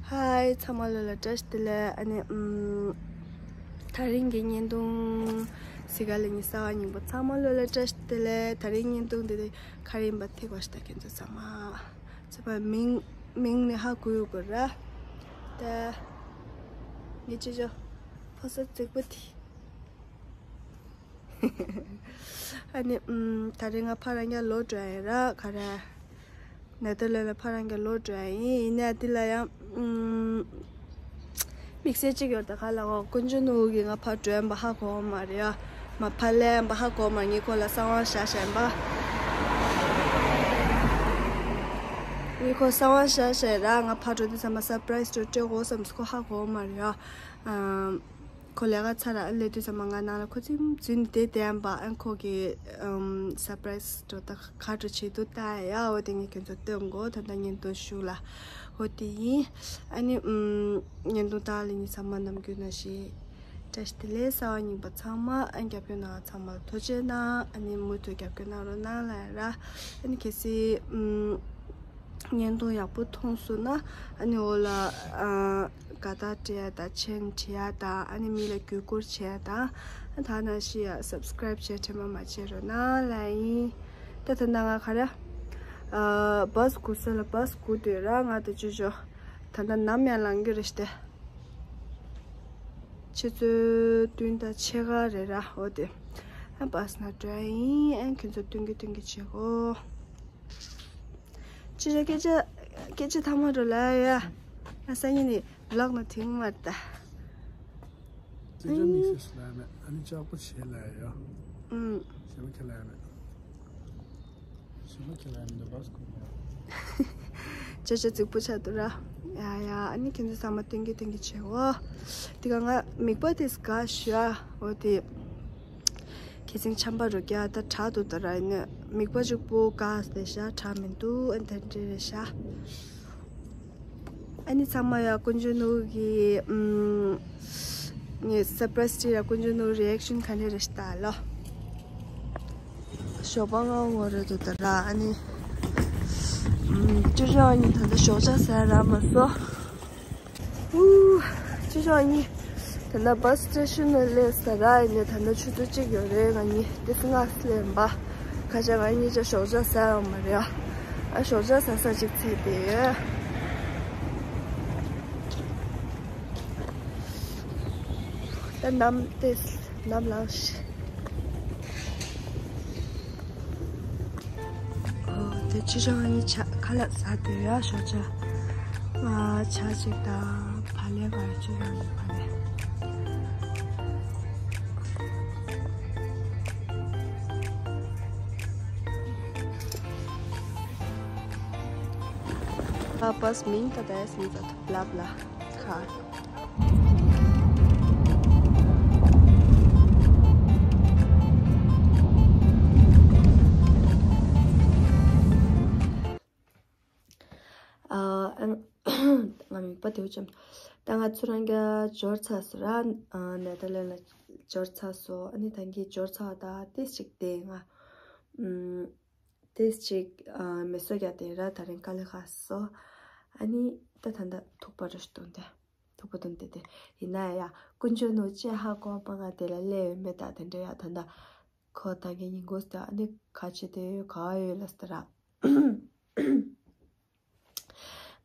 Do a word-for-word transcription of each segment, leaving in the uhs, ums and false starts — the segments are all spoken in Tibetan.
ཧའི། ཚང་མ་ལོ་ལ་བཀྲ་ཤིས་བདེ་ལེགས། ཨ་ནི་ཨམ། ད་རིང་གི་བརྙན་ཐུང་གཟིགས་ག་ལ་ཉི་ཤུ་རྩ་བ་ཉིན་པོ་ཚང་མ་ལོ་ལ་བཀྲ་ཤིས་བདེ་ལེགས། ད་རིང་བརྙན་ཐུང་འདི་དེ་ག་རེ་ཡིན་པ་ཐིག་པ་ཞིག་ད་ཁྱེད་ཚོ་ཚང་མ་ཚོད་པ་མིང་མིང་ནི་ཧ་གོ་ཡོད་དགོས་ར། ད་ངས་ཅི་ཅོ་ཕོ་ས་རྫིག་པོ་དེ། ཨ་ནི་ཨམ། ད་རེས་ང་ཕ་རང་རྒྱལ་ལོག་འགྲོ་ཡ་ཡིན་ར། ག་རེ། ནེ་ཐར་ལེན་ལ་ཕ་རང་རྒྱལ་ལོག་འགྲོ་ཡ་ཡིན། ཡིན་ནའི་འདི་ལ་ཡང་ཨམ། དམིགས་བསལ་གཅིག་ཡོད། ད་ག་ལ་འོ་དཀོན་མཆོག་ནོར་བུ་གིས་ང་ཕར་འགྲོ་ཡིན་པ་ཧ་གོ་བ་མ་རེད་ཡ། མ་ཕར་སླེབས་ཡིན་པ་ཧ་གོ་བ་མ་རེད། ངས་ཁོ་ལ་གསང་བ་བཞག་བཞག་ཡིན་པ། ངས་ཁོ་གསང་བ་བཞག་བཞག་ཡིན་ར། ང་ཕར་འགྲོ་དུས་ཙམ་པ་སར་པ་རའི་སི་འདྲ་སྤྲད་དགོས་བསམ་སོང་། ཁོ་ཧ་གོ་བ་མ་རེད་ཡ། ཨམ། ཁོ་ལས་ཀ་ཚར་ར་སླེབས་དུས་ཙམ་པ་ང་ནང་ལ་ཁོ་ཚོའི་འཛུལ་ནས་བསྡད་བསྡད་ཡིན་པ། ཨ་ཁོ་གིས་ཨམ། སར་པ་རའི་སི་འགྲོ་ད་ག་འགྲོ་བྱེད་འདུག་ལྟ་ཡ། འོ་དེ་ངས་ཁྱོད་ཚོ་སྟོན་གོ། ད་ལྟ་བརྙན་ཐུང་གཞུག་ལ་འོ་དེ་ཡིན། ཨ་ནི་ཨམ། བརྙན་ཐུང་ལྟ་ལ་ཉིན་ཚང་མ་ནམ་རྒྱུན་ནང་བཞིན་བཀྲ་ཤིས་བདེ་ལེགས། གསར་པ་རྙིང་པ་ཚང་མ། ཨ་རྒྱབ་སྐྱོར་གནང་བ་ཚང་མ་ལ་ཐུགས་རྗེ་གནང་། ཨ་ནི་མུ་མཐུད་རྒྱབ་སྐྱོར་གནང་རོགས་གནང་ལབ་ཡ་ར། ཨ་ནི་གལ་སྲིད་ཨམ། བརྙན་ཐུང་ཡག་པོ་མཐོང་སོང་ན་ཨ་ནི་འོ་ལ་ཨ། དགའ་རྟགས་སྤྲད་ཡ་དང་མཆན་བྲིས་ཡ་དང་། ཨ་ནི་མི་ལ་བརྒྱུད་སྐུར་བྱེད་ཡ་དང་། ཨ་ད་ནང་བཞིན་ཡ་སབ་སི་ཀ་རའིབ་བྱེད་དྲན་པ་མ་བརྗེད་རོགས་གནང་ལབ་ཡིན། ད་ད་ནང་ང་ག་རེ། ཨ་བྷ་སི་སྒུག་ས་ལ་བྷ་སི་སྒུག་སྡོད་ར། ང་དང་ཅོ་ཅོ་ད་ལྟ་ནམ་ཡང་ལངས་རྒྱུ་རེད་ཤག་སྟེ། ཆུ་ཚོད་བདུན་དང་ཕྱེད་ཀ་རེད་ར། འོ་དེ་ཨ་བྷ་སི་ནང་འགྲོ་ཡ་ཡིན། ཨ་ཁྱོད་ཚོ་སྟོན་གི་སྟོན་གི་བྱེད་གོ། ཅི་རེད། སྐད་ཆ་སྐད་ཆ་ཐ་མ་རུ་ལ་ཡ། ང་སང་ཉིན་ནས་བི་ལོག་ནང་ཐིང་མ་ད། ཅི་ཅི་མིག་སི་ལ་མེད། ཨ་ནི་ལྕགས་པོ་བྱེད་ལ་ཡ། ཨུམ། ཞེ་མ་ཁྱེད་ལ་ཡ་མེད། ཞེ་མ་ཁྱེད་ལ་ཡ་མེད་འདུག་བྷ་སི་ཁུག་མ། ཅི་ཅི་རྫིག་པོ་ཆགས་འདུག་ར། ཡ་ཡ། ཨ་ནི་ཁྱེད་ཚོ་ཚང་མ་སྟོན་གི་སྟོན་གི་བྱེད་གོ། དེ་ག་ང་མིག་པ་དེ་སྒ་ཞུ་ཡ། འོ་དེ། ཁེ་སིང་ཆམ་པ་རུ་རྒྱ་ད་དྲག་ཏུ་ད་ར་ནི་མིག་པ་གཅིག་པོ་དགའ་བསྡད་ཤག་དྲག་མི་འདུག་ཨ་དེ་འདྲ་རེད་ཤག་ཨ་ནི་ཚང་མ་ཡ་དཀོན་མཆོག་ནོར་གི་ཨམ། ངས་སར་པ་རའི་སི་ཡ་དཀོན་མཆོག་ནོར་རི་ཨེག་ཤན་ག་འདྲ་རེད་ཤག་ལྟ་ལོ། ཞོགས་པ་སྔ་པོ་རེད་འདུག་ད་ར། ཨ་ནི་ཨམ། ཅོ་ཅོ་ཨ་ནི་ད་ལྟ་ཞོགས་ཇ་ཟ་རག་མ་སོང་། ཨུ། ཅི་ཞོགས་གཉིས། ད་ལྟ་བྷ་སི་སི་ཊེ་ཤན་ལ་སླེབས་ས་ར། ཡིན་ནའི་ད་ལྟ་ཆུ་ཚོད་གཅིག་ཡོད་རེད། ང་གཉིས་ཏིས་སྔ་སླེབས་པ། ཁ་ཤས་ང་གཉིས་ཆ་ཞོགས་ཇ་ཟ་ཡོད་མ་རེད་ཨ། ཨ་ཞོགས་ཇ་ཟ་ས་ཅིག་འཚོལ་བསྡད་ཡོད། ད་ནམ་ཏིས་ནམ་ལངས་ཤིག་ཨོ། དེ་ཅི་ཞོགས་གཉིས་ཆ་ཁ་ལག་ཟ་དེ་ཡ་ཞོགས་ཇ། ང་ཇ་གཅིག་དང་བག་ལེབ་ག་རེ་ཅི་ཞོགས་གཉིས་བག་ལེབ། ཨ་བྷ་སི་མིང་ད་ད་ཡ་སིང་ད་ཐུབ་ལབ་ལ་ཁ། ཨ། ཨ། ང་མིད་པ་དེའུ་ཅམ། ད་ང་ཚོ་རང་རྒྱ་འབྱོར་ཚར་སོང་ར། ཨ། ནེ་ཐར་ལེན་ལ་འབྱོར་ཚར་སོང་། ཨ་ནི་ད་གིན་འབྱོར་ཚར་བ་ད་ཏིས་ཅིག་དེ་ང་། ཨམ། ཏིས་ཅིག་ཨ། མེ་སོ་རྒྱག་དེ་ར། ད་རིང་དཀའ་ལས་ཁག་སོང་། ཨ་ནི་ད་ད་ད་ཐུག་པ་རེ་སྟོན་ཏེ། ཐུག་པ་སྟོན་ཏེ་དེ། ཡིན་ན་ཡ། དཀོན་མཆོག་ནོར་བུ་ཅེ་ཧ་གོ་པ་ང་དེ་ལ་སླེབས་ཡོད་མེད་ད་དེ་འདྲ་ཡ། ད་ད་ཁོ་ད་གིན་ཉིན་གུང་ད་ཨ་ནི་ག་བྱེད་དེ་ཡོད་ག་ཡོད་ལ་ཟེར་ར།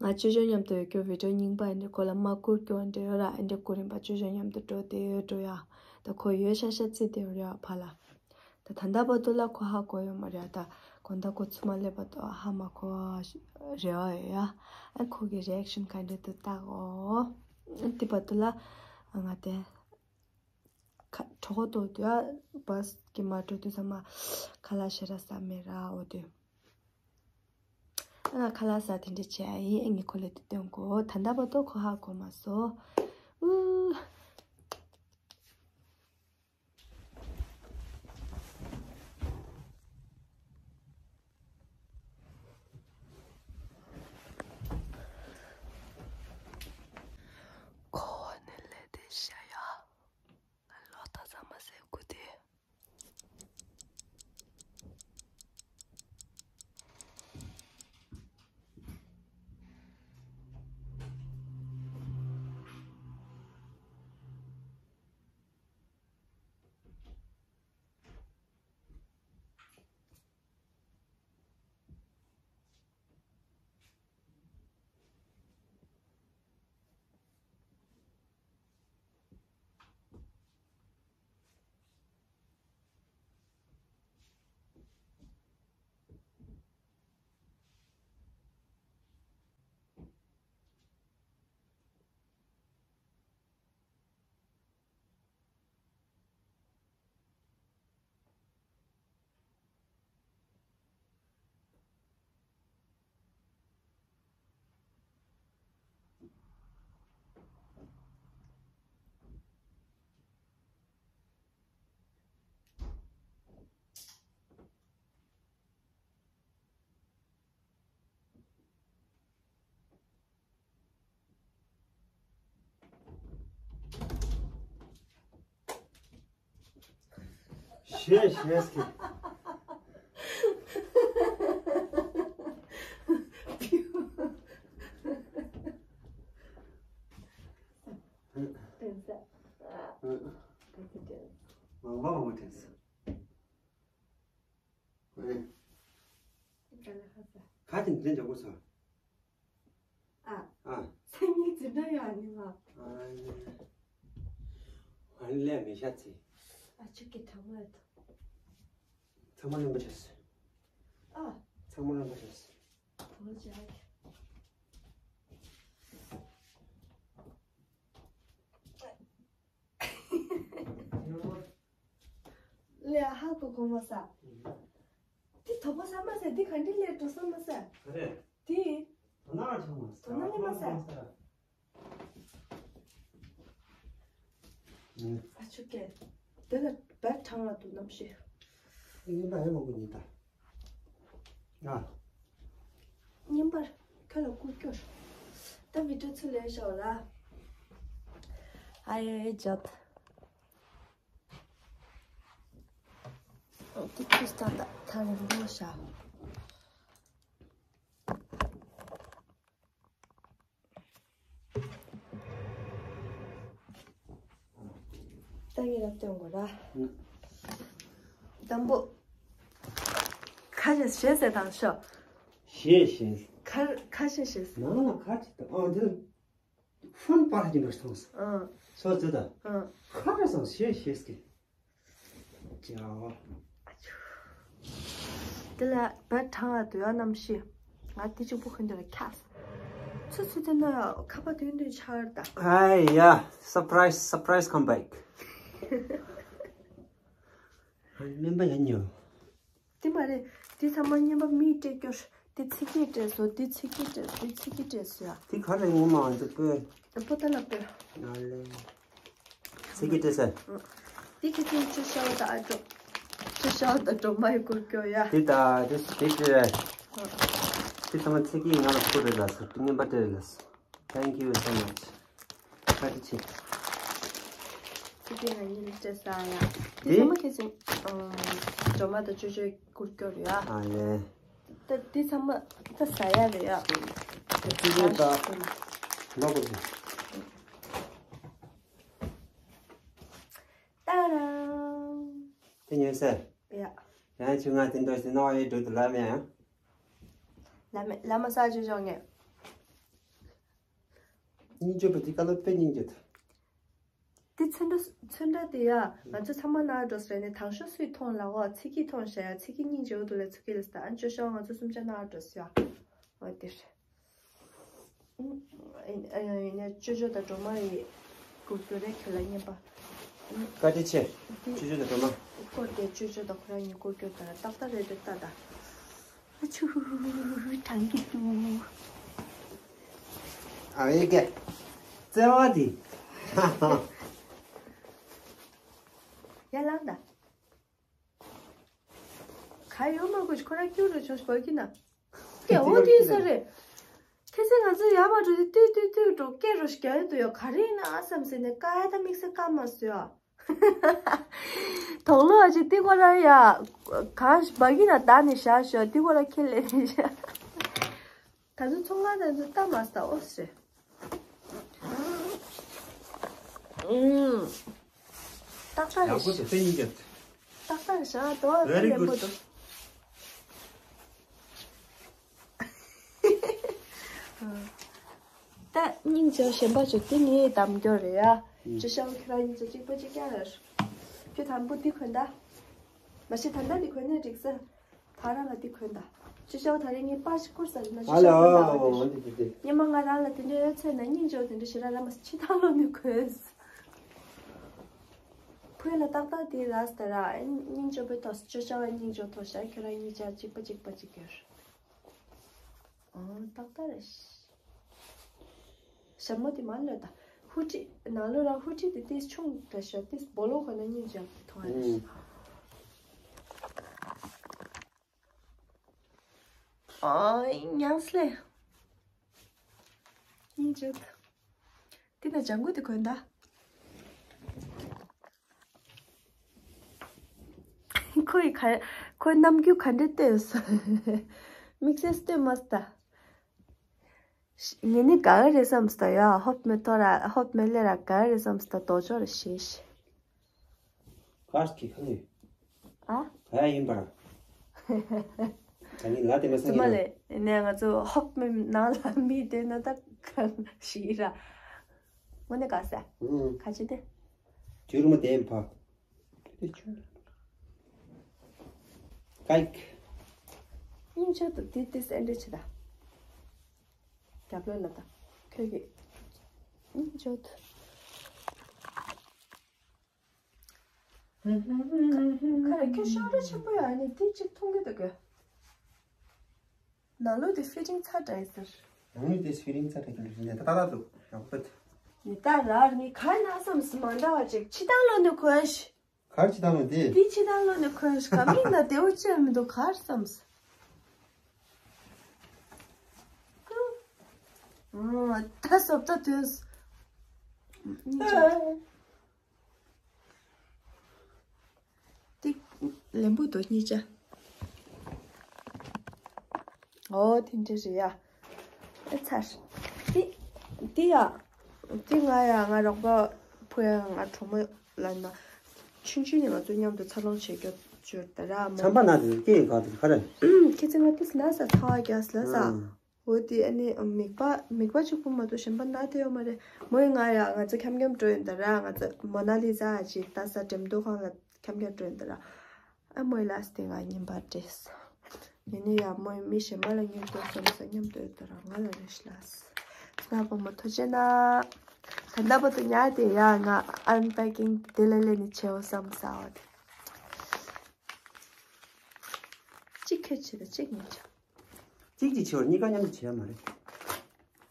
ང་ཅོ་ཅོ་མཉམ་དུ་ཡོད་རྒྱུ་བི་ཌིའོ་རྙིང་པ་ཨེ་འདྲ་ཁོ་ལ་མ་བསྐུར་རྒྱུ་ཨེ་འདྲ་ཡོད་ར། ཨེ་འདྲ་བསྐུར་ཡིན་པ་ཅོ་ཅོ་མཉམ་དུ་འགྲོ་དེ་ཡོད་འགྲོ་ཡ། ད་ཁོ་ཡོད་ཤག་ཤག་རྩིས་དེ་ཡོད་ར་ཕ་ལ། ད་ད་ལྟ་བར་དུ་ལ་ཁོ་ཧ་གོ་ཡོད་མ་རེད་ད། དགོང་དག་ཁོ་ཚུར་མ་སླེབས་བར་དུ་ཧ་མ་གོ་བ་རེ་བ་ཡོད་ཡ། ཨ་ཁོ་གི་རི་ཨེག་ཤན་ག་འདྲ་འདུག་ལྟ་གོ། ཨ་དེ་བར་དུ་ལ་ང་དེ་ཁ་གྲོད་ཁོག་ལྟོགས་དུས་ཨ་བྷ་སི་གི་མ་འགྲོ་དུས་ཙམ་མ་ཁ་ལག་ཞེ་དྲག་ཟ་མེད་ར། འོ་དུས། ཨ་ཁ་ལག་ཟ་དེ་འདྲ་བྱས་ཨ་ཡིན། ཨ་ངས་ཁོ་ལ་དེ་སྟོན་གོ། ད་ལྟ་བར་དུ་ཁོ་ཧ་གོ་མ་སོང་། ཨུ། ཁོ་ནི་ལས་དེ་བྱ་ཡ། ལོ་ཏོག་ཙམ་མ་ཟད་དགུ་དེ། ཞེས་ཞེས་ཀྱི། དྲན་ས། ཨ། ག་ཚོད་དྲན། མང་པོ་མང་པོ་དྲན་ས། ཨེ། ག་དེ་འདྲ་འཇོག་གོ་ས། ཨ། ཨ། སང་ཉིན་འཛིན་གྲྭ་ཡོད་ཨ་ནི་ང་། ཨ་ནི། ཨ་ནི་ལས་མི་ཤ་ཚི། ཨ་ཆུ་ཀི་གྲང་མོ་ཡོད། ཚང་མ་ལེན་པ་བྱས། ཨ། ཚང་མ་ལེན་པ་བྱས། བོ་ཇ། ལས་ཧ་གོ་གོ་མ་ས། འདི་དོ་པོ་ས་མ་ས། འདི་ག་འདྲི་ལས་འགྲོ་ས་མ་ས། ག་རེ། འདི། དོ་ན་ཆང་མ་ས། དོ་ན་ལས་མ་ས། ཨ་ཆུ་ཀེ། འདི་ལ་བད་གྲང་ལ་འདུག་ནམ་ཤི། ཨེ་ཡིན་པ་ཡིན་མང་པོ་ཡིན་ད། ཨ། བརྙན་པར་ཁ་ལ་བསྐུར་སྐྱོར། ད་བི་ཌིའོ་ཚུར་ལས་ཤོག་ལ། ཨ་ཡེ་ཡེ་ཇོད། འདི་ཁྲིས་ཏང་ད་ཐ་རིང་པོ་ཤ། ད་ངེད་ལ་སྟོན་དགོས་ར། དང་པོ། ཁ་ཤས་ཞེས་ཟེར་དང་ཤོ། ཞེས་ཞེས། ཁ་ཁ་ཤས་ཞེས། ནང་ལ་ཁ་ཅིག་དང་ཨ་འདི་ལ་ཧྥོན་པར་གྱི་འདུག་སོང་ས། ཨང་། སོ་ཙི་ད། ཨང་། ཁ་ར་སང་ཞེས་ཞེས་ཀྱི། ཅའོ། དེ་ལ་བད་གྲང་ལ་དུ་ཡ་རྣམ་ཤེས། ང་དེ་གཅིག་པུ་ཁོན་དེ་ལ་ཁྱགས། ཚུ་ཚུ་དེ་ན་ཁ་པ་དུན་དུན་ཆར་ད། ཨའི་ཡ། Surprise, surprise come back. སྨན་པ་ཡ་ཉོ། དེ་མ་རེད། དེ་ཚང་མ་བརྙན་པ་མིས་སྤྲད་སྐྱོར། དེ་ཚིག་གིས་སྤྲད་སོ། དེ་ཚིག་གིས་སྤྲད། དེ་ཚིག་གིས་སྤྲད་སོ་ཡ། དེ་ག་རེ་ངོ་མ་འདི་པོས། པོ་ཏ་ལ་པོས། ང་ལེ། ཚིག་གི་དྲི་ཟ། འདི་ཁྱེད་ཚོས་ཆུ་ཤ་བ་དང་ཨ་ཅོ། ཆུ་ཤ་བ་དང་སྒྲོལ་མ་ཡི་གུར་སྐྱོ་ཡ། དེ་ད་དེ་དེ་དྲི་རེད། དེ་ཚང་མ་ཚིག་གི་ང་ལ་ཁུར་རེད་ལ་སོ། དེ་ངན་པ་དྲི་རེད་ལ་སོ། Thank you so much. བཀའ་དྲིན་ཆེ། ཚིག་གི་ང་གཉིས་ལ་སྤྲད་ས་ཡ། དེ་དེ་ཚང་མ་ཁྱེད་ཚོས་སྒྲོལ་མ་དང་ཅོ་ཅོའི་གུར་སྐྱོ་རེད་ཡ། ཨ་ལེ། ད་འདི་ཚང་མ་ད་ཟ་ཡ་རེད་ཡ། ཅི་རེད་ད། ལོག་གོ། ཏཱ་རང་། དེ་ཉོས་ཟེར། ཡ། ཡང་ཆུ་ང་དེ་འདྲ་ཞིག་ནོ་ཡེ་འགྲོ་དུ་ལ་མེ་ཡང་། ལ་མེ་ལ་མ་ས་ཅུ་ཅོ་ངེ། སྙིང་རྗེ་པོ་དེ་ཀ་ལོ་དཔེ་སྙིང་རྗེ་ད། དེ་ཚོན་ཁྲ་ཚོན་ཁྲ་དེ་ཡ་ང་ཚོ་ཚང་མ་ནང་འགྲོ་ཟེར་ནས་དང་ཤོག་སུས་མཐོང་ལ་འོ་ཚིག་གིས་མཐོང་བྱ་ཡ། ཚིག་གིས་སྙིང་རྗེ་བོ་འདུག་ལ་ཚིག་གིས་ལ་ཟེར་ད། ཨ་ཅོ་ཤོག་ང་ཚོ་གསུམ་ཆ་ནང་འགྲོ་ཟེར་ཡ། འོ་དེ་རེད། ཡིན་ནའི་ཅོ་ཅོ་དང་སྒྲོལ་མ་ཡི་གུར་སྐྱོ་རེད། ཁྱོད་ལ་བརྙན་པ། བཀའ་དྲིན་ཆེ། དེ་ཅོ་ཅོ་དང་སྒྲོལ་མ། སྐོར་དེ་ཅོ་ཅོ་དང་ཁོ་རང་གཉིས་གུར་སྐྱོ་དང་ཏག་ཏག་རེད་དེ་ལྟ་ད། ཨ་ཆུ། གྲང་གི་འདུག་ཨ་ཡེ་གེ། བརྩེ་བ་དེ། ཡ་ལང་ད། ག་ཡོད་མ་དགོས་ཁོ་རང་སྐྱུར་རུ་ཆོག་བ་གི་ན། ཀྱེ་འོ་དེ་ས་རེད། ཁྱེད་ཚོས་ང་ཚོ་ཡར་མ་འགྲོ་དུས་ཏུས་ཏུས་ཏུས་འགྲོ་སྐད་རོ་ཞིག་རྒྱག་ཡོད་དུ་ཡོད། ག་རེ་ཡིན་ན་ཨ་བསམ་ཟེར་ནས་ཀ་ད་དམིགས་བསལ་ཀ་མ་བཟོས་ཨ། དོག་ལོ་ཨ་ཅེ་ཏི་ཁོ་རང་ཡ། ག་བ་གི་ན་ད་ནི་བཞག་ཤོག་ཏི་ཁོ་རང་ཁྱེད་ལས་ནི་བཞག་ད་ཚོ་ཚོང་ཁང་ད་ཚོ་ལྟ་མ་ལྟ་ཨོ་སི་རེད། ཨུམ། ཏག་ཏག་རེད། ཡག་པོ་འདུག་དེ་གཉིས་ཀྱང་། ཏག་ཏག་རེད་ཤག་དོ་ཨ་Very ལེན་པོ་good. འདུག་ད་སྙིང་རྗེ་གཞན་པ་ཅིག་དེ་ངའི་གཏམ་སྐྱོར་རེད་ཡ། ཅི་ཤག་ཁྱོད་རང་གཉིས་ཆ་གཅིག་པ་གཅིག་རྐྱང་རེད། ཁྱོད་དང་པོ་འདི་གོན་ད། མ་གཞི་ད་ལྟ་འདི་གོན་ནས་འགྲིག་ས། ཕ་ར་ལ་འདི་གོན་ད། ཅི་ཤག་ད་རེས་ངས་པར་ཞིག་བསྐུར་ས་རེད་ན་ཅི་ཤག་གོན་ད་ཨ་ལོ་འདི་འདི་འདི། སྙེ་མ་ང་རང་ལ་དེ་འདྲའི་ཡོད་ཚད་ན་སྙིང་རྗེ་བོ་དེ་འདྲ་ཞེ་དྲག་ར་མ་ཕྱི་ཐང་ལོག་ནས་གོན། ཕུ་ལ་ཏག་ཏག་དེ་ར་སྟ་ར་སྙིང་རྗེ་བོ་ཐོག་ཅི་ཤག་སྙིང་རྗེ་བོ་ཐོག་ཤག་ཁྱོད་རང་གཉིས་ཆ་གཅིག་པ་གཅིག་པ་གཅིག་གོན། ཨང་ཏག་ཏག་རེད། ཞྭ་མོ་དེ་མ་ལོས་ད། ཧུ་ཁྲི་ནང་ལོ་ར་ཧུ་ཁྲི་དེ་ཏིས་ཆུང་འདྲ་ཤོ་ཏིས་སྦོ་ལོ་ཁོ་ན་སྙིང་རྗེ་མཐོང་ཨ་རེད། ཨང་། ཨང་ཉང་སི་ལེ། སྙིང་རྗེ། དེ་ན་ལྗང་གུ་དེ་གོན་ད། ཁོ་ཡི་ག་ཁོའི་རྣམ་འགྱུར་ག་འདྲ་བསྟན་སོང་། དམིགས་བསལ་བསྟན་མ་སོང་ད། ངས་ནི་ག་ག་རེད་བསམ་སོང་ཡ། ཧོབ་མེ་ཐོ་ར་ཧོབ་མེ་ལེ་ར་ག་ག་རེད་བསམ་སོང་ད། དོ་ཅོག་ར་ཤེས་ཤེས། ག་གི་ཁ་ནས། ཨ། ག་ཡ་ཡིན་པ། ད་ནི་ལ་དེ་མ་སང་ཙི་མ་ཡིན་ལེ། ནས་ང་ཚོ་ཧོབ་མེ་ནང་ལ་མི་བསྡད་ན་ད་གང་ཞིག་ར། དངོས་གནས་ག་ས། ཨུ། ཁ་ཆེ་དེ། དུས་རུ་མ་བསྡད་ཕ། དེ་ཆུ། ཀའིག་སྙིང་ཆོས་དུ་དེ་དེ་སེ་འདྲ་ཆེ་ད། རྒྱབ་ལོན་ལ་ད། ཁྱོད་ཀྱི། སྙིང་ཆོས་དུ། ཁ་རེ་ཁྱོད་ཤོག་སྒྲ་ཆེན་པོ་ཡ་ནི་དེ་གཅིག་མཐོང་གི་འདུག་གི། ནང་ལོགས་དེ་ཕི་ཊིང་ཚ་དྲགས་ཟེར། ནང་ལོགས་དེ་ཕི་ཊིང་ཚ་དྲགས་ཀྱི་འདུག་ཟེར་ནས་ད་ད་ད་འདུག་ཡག་པོ་ད། ནི་ད་རར་ནི་ག་ན་བསམ་སི་མ་འདྲ་བ་ཅིག་ཕྱི་ཐང་ལོགས་ནས་གོན་ཤི། གར་ཕྱི་ཐང་ལོགས་དེ། དེ་ཕྱི་ཐང་ལོགས་ནས་གོན་ཤི་ག་མིང་ན་དེ་འོ་ཅི་མི་འདུག་གར་བསམ་སི། ཨོ་ད་སོབ་ད་དོས། ཏིག་ལེན་པོ་དོ་གཉིས་ཆ། ཨོ་དེ་འདྲ་རེད་ཡ། ཨེ་ཚར། ཏི་ཏི་ཡ། ཏི་ང་ཡ་ང་རོགས་པ་ཕུ་ཡ་ང་གྲོགས་མོ་ལ་ན། ཆུང་ཆུང་ནས་ང་ཚོ་མཉམ་དུ་འཚར་ལོངས་བྱེད་རྒྱུ་བཅོས་ད་ར་མོ། ཚན་པ་ན་དེ་སྐད་ག་དུ་ཁ་རེད། ཁྱེད་ཚོ་ང་ཏིས་ལ་ས་ཚ་བ་རྒྱག་ལ་ས། ཨང་། འོ་དེ་ཨ་ནི་མིག་པ་མིག་པ་གཅིག་པུ་མ་གཏོགས་གཞན་པ་ན་དེ་ཡོད་མ་རེད། མོ་ཡི་ང་ཡ་ང་ཚོ་འཁྱམ་འཁྱམ་འགྲོ་ཡིན་ད་ར། ང་ཚོ་མོ་ན་ལི་ཛ་ཨ་ཅིག་ལྟ་ས་འགྲེམས་སྟོན་ཁང་ལ་འཁྱམ་འཁྱམ་འགྲོ་ཡིན་ད་ར། ཨ་མོ་ཡི་ལ་སི་དེ་ང་ཉིན་པར་བྲེས། ཡིན་ནི་ཡ་མོ་ཡི་མི་གཞན་པ་ལ་ཉོས་འགྲོ་སོང་ས་མཉམ་དུ་ཡོད་ད་ར་ང་ལ་རེ་ཤི་ལ་སི། སྣ་བོ་མོ་ཐུགས་རྗེ་གནང་། ད་ལྟ་བར་དུ་ཉར་དེ་ཡ་ང་ཨན་པེ་ཀིང་དེ་ལ་ལས་ནི་བྱེད་འོ་བསམ་ས་འོ་དེ། གཅིག་ཁྱོད་བྱེད་དང་གཅིག་ངས་བྱེད། གཅིག་གཅིག་བྱེད་པར་གཉིས་ཀ་མཉམ་དུ་བྱེད་ཡ་མ་རེད།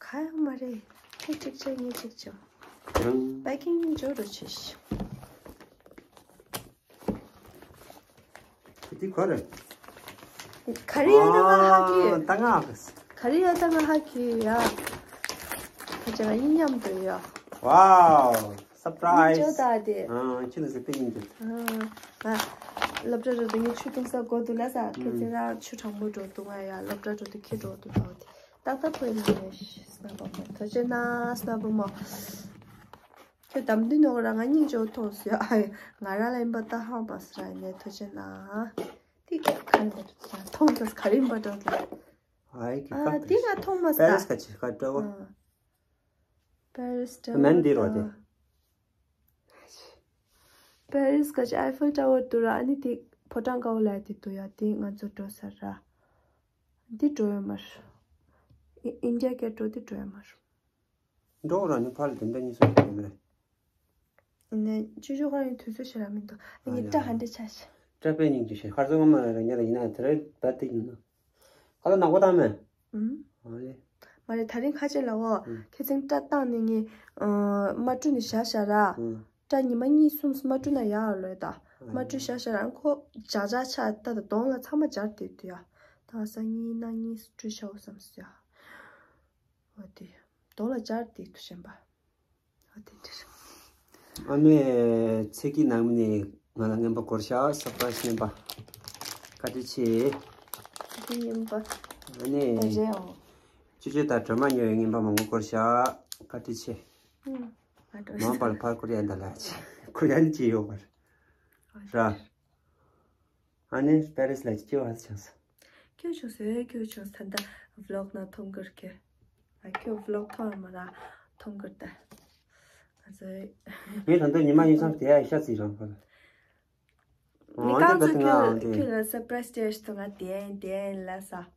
ག་ཡང་མ་རེད། ཁྱོད་གཅིག་བྱེད་ངས་གཅིག་བྱེད། རང་པེ་ཀིང་འཇོག་རོགས་བྱེད་ཤིག་དེ་ག་རེ། ག་རེ་ཡོད་ན་ང་ཧ་གི་ཡོད། ད་ང་ཧ་གི། ག་རེ་ཡོད་ད་ང་ཧ་གི་ཡོད་ཡ། ཁ་ཅིག་ང་གཉིས་མཉམ་དུ་ཡོད། Wow, surprise. ཇོ་ད་དེ། ཨ་ཁྱི་ནི་ཟེར་ཏེ་ཡིན་དེ། ཨ་ང་སློབ་གྲྭ་འགྲོ་དུས་ངས་ཆུ་འཐུང་ས་དགོས་འདུག་ལ་ས། ཁྱེད་ཚོ་རང་ཆུ་གྲང་མོ་འགྲོ་འདུག་ང་ཡ་སློབ་གྲྭ་འགྲོ་དུས་ཁྱི་འགྲོ་འདུག་ད་དེ་ཏག་ཏག་ཁོའི་ནང་ནས་སྣ་བུ་མོ་ཐུགས་རྗེ་གནང་། སྣ་བུ་མོ། ཁྱོད་དམ་འདི་ནོ་ར་ང་སྙིང་རྗེ་པོ་མཐོང་སོང་ཡ། ང་རང་ལ་ཡིན་པ་ད་ཧང་པ་སི་ར་ནས་ཐུགས་རྗེ་གནང་། དེ་ག་རེ་མཐོང་ཐུབ་ག་རེ་ཡིན་པ་འགྲོ་ལ། ཨའི་གི་ཨ་ཀ་དེ་ང་མཐོང་མ་པེ་རི་སི་ས་ག་ཅི་ཀ་ཏྲ་བ། ཨ། པེ་རི་སི་ཏྲ་མན་དེ་རོ་དེ། པེ་རི་སི་ག་ཅི་ཨའི་ཕེལ་ཏྲ་ཝར་དུ་ར་ཨ་ནི་དེ་ཕོ་བྲང་དཀར་པོ་ལ་དེ་དུ་ཡ་དེ་ང་ཚོ་འགྲོ་ས་ར། འདི་འགྲོ་ཡོད་མ་རེད། ཨི་ཨིན་ཌི་ཡ་གེ་ཊི་འགྲོ་དེ་འགྲོ་ཡོད་མ་རེད། འགྲོ་ར་ནི་ཕར་ལ་དེ་འདྲ་གཉིས་སུ་འགྲོ་ཡོད་མ་རེད། ནས་ཅུ་ཅུ་ཁོ་རང་དུས་ཚོད་ཞེ་དྲག་མི་འདུག་ཨ་ནི་ཨ་སྐྲ་ཡ། ཧ་འདྲེ་ཆ་ཤ། སྐྲ་དཔེ་སྙིང་རྗེ་ཤ། ཁར་སོང་ང་མ་ར་ཉ་ར་ཡིན་ན་དེ་རེད་ད་དེ་ཡིན་ན། ཁ་ལ་ནག་པོ་བཏང་མེད། ཨུམ། ཨ་ལེ། མ་རེད་ད་རིང་ཁ་ཆེ་ལ་འོ། ཨུམ། ཁྱེད་ཚང་སྐྲ་བཏང་ནས་ངས། ཨ། མ་བཀྲུས་ནས་བཞག་བཞག་ར། ཨུམ། སྐྲ་ཉི་མ་གཉིས་གསུམ་མ་བཀྲུས་ན་ཡག་ལོས་ད། ཨ་མ་བཀྲུས་བཞག་བཞག་ར་ཁོ་འཇག་འཇག་ཆགས་ད་ད་གདོང་ལ་ཚང་མ་འཇར་དེ་དུ་ཡ། ད་སང་ཉིན་གནངས་ཉིན་བཀྲུས་བཞག་འོ་བསམ་སོ་ཡ། འོ་དེ། གདོང་ལ་འཇར་དེ་དུ་བཞིན་པ། ཨ་དེ་འདྲ། ཨ་ནེ་ཚེ་སྐྱིད་ནང་མི་ནས་ང་ལ་རྔན་པ་སྐོར་ཤག་སར་པ་རའི་སི་རྔན་པ། བཀའ་དྲིན་ཆེ། དེ་རྔན་པ། ཨ་ནེ། རེད་འོང་། ཅི་ཅི་ད་སྒྲོལ་མ་ཉོ་ཡའི་རྔན་པ་མང་པོ་སྐོར་ཤག་བཀའ་དྲིན་ཆེ། ཨུམ། ང་སྒྲོལ་མ། མང་པར་ཕར་སྐོར་ཡ་འདི་ལ་ཆེ་ཁོ་ཡ་ནི་ཅི་ཡོད་པར། ར། ཨ་ནི་པེ་རི་སི་ལ་སྐྱེ་བ་ཆགས་སོང་། སྐྱེ་བ་ཆགས་སོང་། སྐྱེ་བ་ཆགས་སོང་། ད་ལྟ་ཝི་ལོག་ནང་མཐོང་གི་རེད། ཨ་ཁྱོད་ཝི་ལོག་མཐོང་ཡོད་མ་ར་མཐོང་གི་རེད་ད། ང་ཚོའི། ངས་ད་ལྟ་ཉི་མ་ཉི་ཤང་དེ་ཡ་ཤ་ཚིག་རང་ཁ་ལ། མི་རྐང་ཚོ་ཁྱོད་ཁྱོད་ལ་སར་པ་རའི་སི་སྟེར་ཞིག་ང་དེ་ཡིན་དེ་ཡིན་ལ་ས།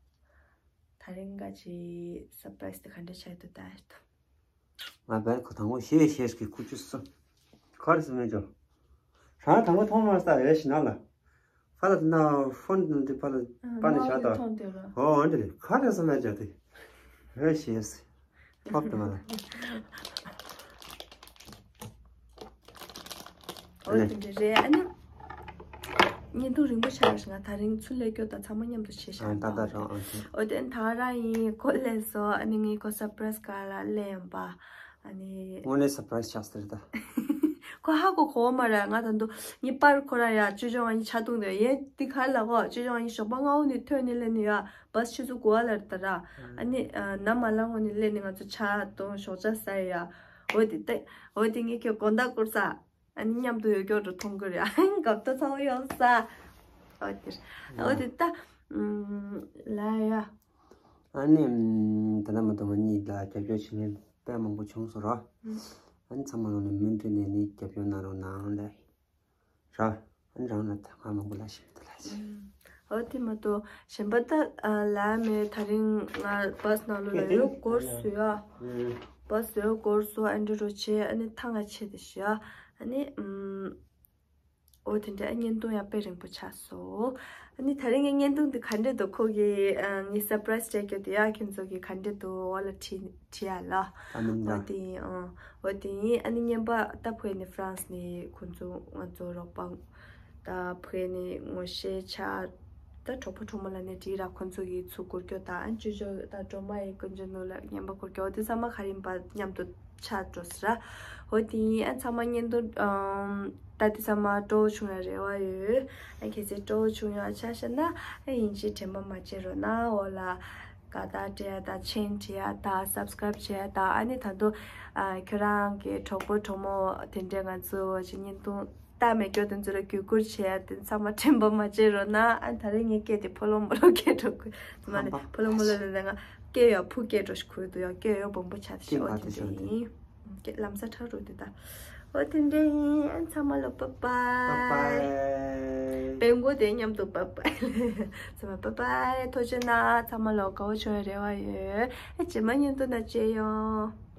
ད་རིང་ག་ཅི་སར་པ་རའི་སི་དེ་ག་འདྲ་ཆགས་འདུག་ད་ཨེ་ད། ང་བལ་ཁོ་དང་པོ་ཤེས་ཤེས་ཀྱི་ཁུ་ཆུ་སོ། ཁར་སི་མེད་ཅོ། ཧྲང་དང་པོ་མཐོང་མ་ས་རེ་ཞི་ན་ལ། ཧ་ལ་ན་ཧྥོན་དེ་པ་ལ་པ་ནི་ཤ་ཏ། ཧོ་འདི་ཁ་རེ་སི་མེད་ཅོ་དེ། རེ་ཤེས། ཐོབ་དུ་མ་ལ། འོ་དེ་འདྲ་རེད་ཨ་ནི། བརྙན་ཐུང་རིང་པོ་ཆགས་ཤག་ང་ད་རིང་ཚུར་སླེབས་སྐྱོ་དང་ཚང་མ་མཉམ་དུ་བྱས་ཤག་ཨ་ད་ད་རང་ཨ་ཅེ། འོ་དེ་ད་རང་ཡིན་ཁོ་སླེབས་སོང་ཨ་ནི་ངས་ཁོ་སར་པ་རའི་སི་ག་ལ་སླེབས་ཡིན་པ། ཨ་ནི། དངོས་གནས་སར་པ་རའི་སི་ཆགས་སོང་རེད་ད། ཁོ་ཧ་གོ་གོ་མ་ར། ང་ད་དུང་ངའི་པར་ཁོ་ར་ཡ་ཅོ་ཅོ་ང་གཉིས་ཆ་བཏུང་དེ་ཡེ་འདི་ག་ལ་གོ། ཅོ་ཅོ་ང་གཉིས་ཞོགས་པ་སྔ་བོ་ནས་ཐོན་ནས་སླེབས་ནས་ཡ་བཱས་ཆུ་ཚོད་དགུ་པ་ལ་རེད་ད་ར། ཨ་ནི་ནམ་མ་ལངས་གོང་ནས་སླེབས་ནས་ང་ཚོ་ཆ་བཏུང་ཞོགས་ཇ་ཟ་ཡ། འོ་དེ་ལྟ། འོ་དེ་ངས་ཁྱོད་དགོང་དག་སྐོར་ས། ཨ་ནི་མཉམ་དུ་ཡོད་སྐྱོར་དུ་མཐོང་གི་རེད། ཨ་ནི་སྐབས་ད་ཚ་བོ་ཡོང་ས། འོ་དེ་འོ་དེ་ལྟ། ལ་ཡ། ཨ་ནི་ད་ལྟ་མ་གཏོགས་ང་གཉིས་ལ་རྒྱབ་སྐྱོར་བྱེད་མཁན་དཔེ་མང་པོ་བྱུང་སོང་ར། ཨ་ནི་ཚང་མ་ལོ་ནས་མུ་མཐུད་ནས་ནི་རྒྱབ་སྐྱོར་གནང་རོགས་གནང་ལ། ར། ཨ་ནི་རང་ལ་ད་ང་མང་པོ་ལ་ཞིབ་ཏུ་ལ་ཞིབ། འོ་དེ་མ་གཏོགས་གཞན་པ་ད་ལ་མེད། ད་རིང་ང་བཱས་ནང་ལོགས་ལ་ཡོད་སྐོར་སུ་ཡ། བཱས་ཡོད་སྐོར་སུ་ཨན་ཌི་རོ་ཆེ། ཨ་ནི་ཐང་ང་ཆེ་དེ་ཤི་ཡ། ཨ་ནི་ཨམ། འོ་དེ་འདྲ་བརྙན་ཐུང་ཡང་དཔེ་རིང་པོ་ཆགས་སོང་། ཨ་ནི་ད་རིང་གི་བརྙན་ཐུང་དེ་ག་འདྲ་འདུག་ཁོ་གིས་ངས་སར་པ་རའི་སི་བྱས་རྒྱུ་དེ་ཡ་ཁྱེད་ཚོ་གིས་ག་འདྲ་འདུག་འོ་ལ་བྲིས་བྲིས་ཡ་ལ། ཨ་མ་འོ་དེ་ཡིན། ཨ་འོ་དེ་ཡིན། ཨ་ནི་བརྙན་པ་ད་ཕུ་ནས་ཧྥ་རན་སི་ནས་ཁོང་ཚོ་ང་ཚོ་རོགས་པ་ད་ཕུ་ནས་ངོ་ཤེས་ཆགས། ད་གྲོགས་པོ་གྲོགས་མོ་ལ་ནས་བྲིས་ར། ཁོང་ཚོ་གིས་ཚུར་སྒུར་སྐྱོ་ད་ཨན་ཅུ་ཅོ་ད་སྒྲོལ་མ་ཡི་ཀུན་གྱི་ནོར་ལ་བརྙན་པ་སྐོར་སྐྱོ་དེ་ཚང་མ་ག་རིམ་པ་མཉམ་དུ་ཆགས་འགྲོ་ཟེར་ར། འོ་དེ་ཡིན། ཨ་ཚང་མ་བརྙན་ཐུང་ཨམ། ད་དེ་ཚང་མ་སྤྲོ་བོ་བྱུང་ཡ་རེ་བ་ཡོད། ཨ་གལ་སྲིད་སྤྲོ་བོ་བྱུང་ཡ་ཆ་བཞག་ན་ཨ་ཡིན་གཅིག་དྲན་པ་མ་བརྗེད་རོགས་གནང་། འོ་ལ་དགའ་རྟགས་སྤྲད་ཡ་དང་མཆན་བྲིས་ཡ་དང་སབ་སི་ཀ་རའིབ་བྱེད་ཡ་དང་། ཨ་ནི་ད་དུང་ཨ་ཁྱོད་རང་གི་གྲོགས་པོ་གྲོགས་མོ་དེ་འདྲས་ང་ཚོ་ཅིག་བརྙན་ཐུང་ལྟ་མེད་སྐྱོ་དེ་ཚོ་ལ་བརྒྱུད་བསྐུར་བྱེད་ཡ་དེ་ཚང་མ་དྲན་པ་མ་བརྗེད་རོགས་གནང་། ཨ་ད་རེས་ངའི་སྐད་དེ་ཕོ་ལོ་མོ་ལོ་སྐད་འགྲོ་དགོས་ཙམ་ལས་ཕོ་ལོ་མོ་ལོ་ལས་ང་སྐད་ཡ་ཕུ་སྐད་འགྲོ་ཞིག་ཁུལ་དུ་ཡ་སྐད་ཡ་བོང་པོ་ཆགས་ཏེ་ཤི། འོ་དེ་འདྲ་ཡིན། སྐད་ལམ་སང་ཁྲག་རུ་དེ་ད། འོ་དེ་འདྲ་ཡིན། ཨ་ཚང་མ་ལོ་པ་པའི། པའི། པའི་མགོ་དེ་མཉམ་དུ་པ་པའི། ཚང་མ་པ་པའི། ཐུགས་རྗེ་གནང་། ཚང་མ་ལོ་དགའ་བོ་བྱུང་བའི་རེ་བ་ཡོད། ཨ་རྗེས་མ་བརྙན་ཐུང་ནང་མཇལ་ཡོང་།